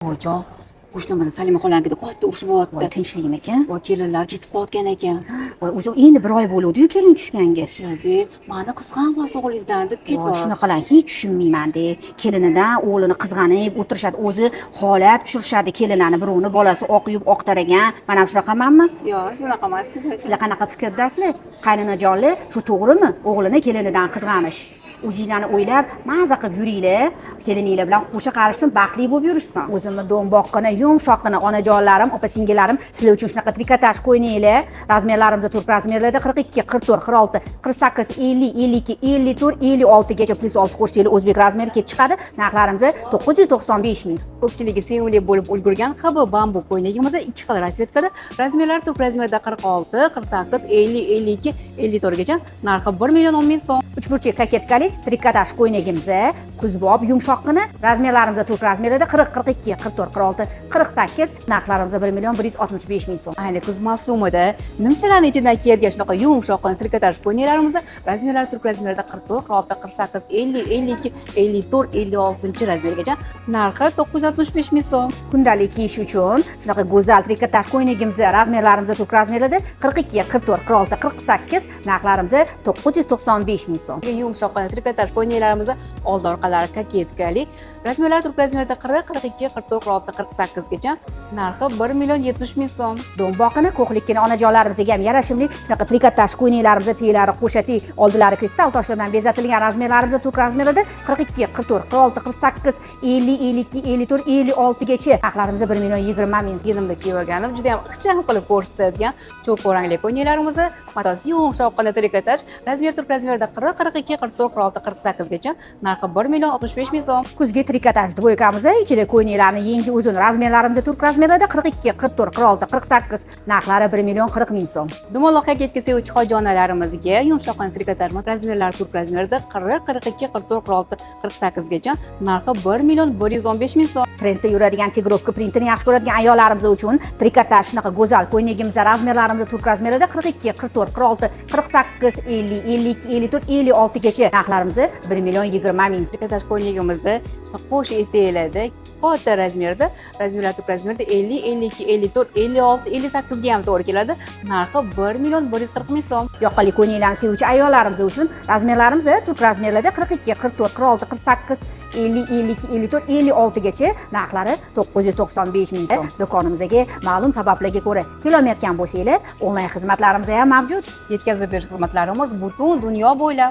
Oyijon, qo'shnimizni Salima xolanikida katta urush Voy, bo'lyapti. Tinchlikmikan? Voy, kelinlar ketib qolayotgan ekan. Voy, o'zi endi bir oy bo'luvdi-yu kelin tushganga. O'shanda mani qizg'anmas o'g'lingizdan deb Voy, ketyapti. Shunaqalarni hech tushunmayman-de. Kelinidan o'g'lini qizg'anib o'tirishadi, o'zi xolab tushirishadi kelinani, birovni bolasi oq yuvib oqtaragan. Man ham shunaqamanmi? Yo'q, shunaqa emassiz. Sizlar qanaqa fikrdasizlar? Qaynanajonlar, shu to'g'rimi? O'g'lini kelinidan qizg'anish. O'zinglarni o'ylab, maza qilib yuringlar. Kelininglar bilan qo'sha qarishsin, baxtli bo'lib yurishsin. O'zimni do'mboqqina, yumshoqqina onajonlarim, opa singillarim, sizlar uchun shunaqa trikotaj ko'ylaklar, razmerlarimiz turk razmerlarda 42, 44, 46, 48, 50, 52, 54, 56 gacha plyus 6 qo'shsanglar, o'zbek razmeri kelib chiqadi. Narxlarimiz 995 ming. Ko'pchiligi sevimli bo'lib ulgurgan HB bambu ko'ylagimiz ikki xil расцветка da, razmerlari turk razmerida 46, 48, 50, 52, 54 gacha, narxi 1 million 10 ming so'm. Uchburchak кокетка li trikotaj ko'ylagimiz kuzbob, yumshoqqina, razmerlarimiz turk razmerida 40, 42, 44, 46, 48, narxlarimiz 1 million 165 ming so'm. Ayni kuz mavsumida nimchalarni ichidan kiyadigan shunaqa yumshoqqina trikotaj ko'ylaklarimiz razmerlari turk razmerida 44, 46, 48, 50, 52, 54, 56 razmergacha, narxi 965 ming so'm. Kundalik kiyish uchun shunaqa go'zal trikotaj ko'ylagimiz razmerlarimiz turk razmerida 42, 44, 46, 48, narxlarimiz 995 ming so'm. Yumshoqqina trikotaj ko'ylaklarimiz oldi orqalari кокетка li, razmerlari turk razmerida 40, 42, 44, 46, 48 gacha, narxi 1 million 70 ming so'm. Do'mboqini ko'hlikkina onajonlarimizga ham yarashimli shunaqa trikotaj ko'ylaklarimiz teglari qo'sha, oldilari kristal toshlar bilan bezatilgan, razmerlarimiz turk razmerida 42, 44, 46, 48, 50, 52, 54, 56 gacha, narxlarimiz 1 million 20 ming. Egnimda kiyib olganim juda ham ixcham qilib ko'rsatadigan cho'k rangli ko'ylaklarimiz matosi yumshoqqina trikotaj, razmer turk razmerida 40, 42, 44, 46, 48 gacha, narxi 1 million 65 ming so'm. Kuzgi trikotaj двойка miz ichida ko'ylaklarni yengi uzun, razmerlarimizda turk razmerida 42, 44, 46, 48, narxlari 1 million 40 ming so'm. Dumaloq кокетка sevuvchi hojijonalarimizga yumshoqqina trikotaj, razmerlari turk razmerida 40, 42, 44, 46, 48 gacha, narxi 1 million 115 ming so'm. Trendda yuradigan тигровка printini yaxshi ko'radigan ayollarimiz uchun trikotaj shunaqa go'zal ko'ylagimiz razmerlarimiz turk razmerida 42, 44, 46, 48, 50, 52, 54, 56 gacha, narxlarimiz 1 million 20 ming. Trikotaj ko'ylagimizni qo'sh etaklarda, katta razmerda, razmerlar turk razmerda 50, 52, 54, 56, 58 ga ham to'g'ri keladi, narxi 1 million 140 ming so'm. Yoqali ko'ylaklarni sevuvchi ayollarimiz uchun razmerlarimiz turk razmerlarda 42, 44, 46, 48, 50, 52, 54, 56 gacha, narxlari 995 ming so'm. Do'konimizga ma'lum sabablarga ko'ra kelolmayotgan bo'lsanglar, onlayn xizmatlarimiz ham mavjud. Yetkazib berish xizmatlarimiz butun dunyo bo'ylab.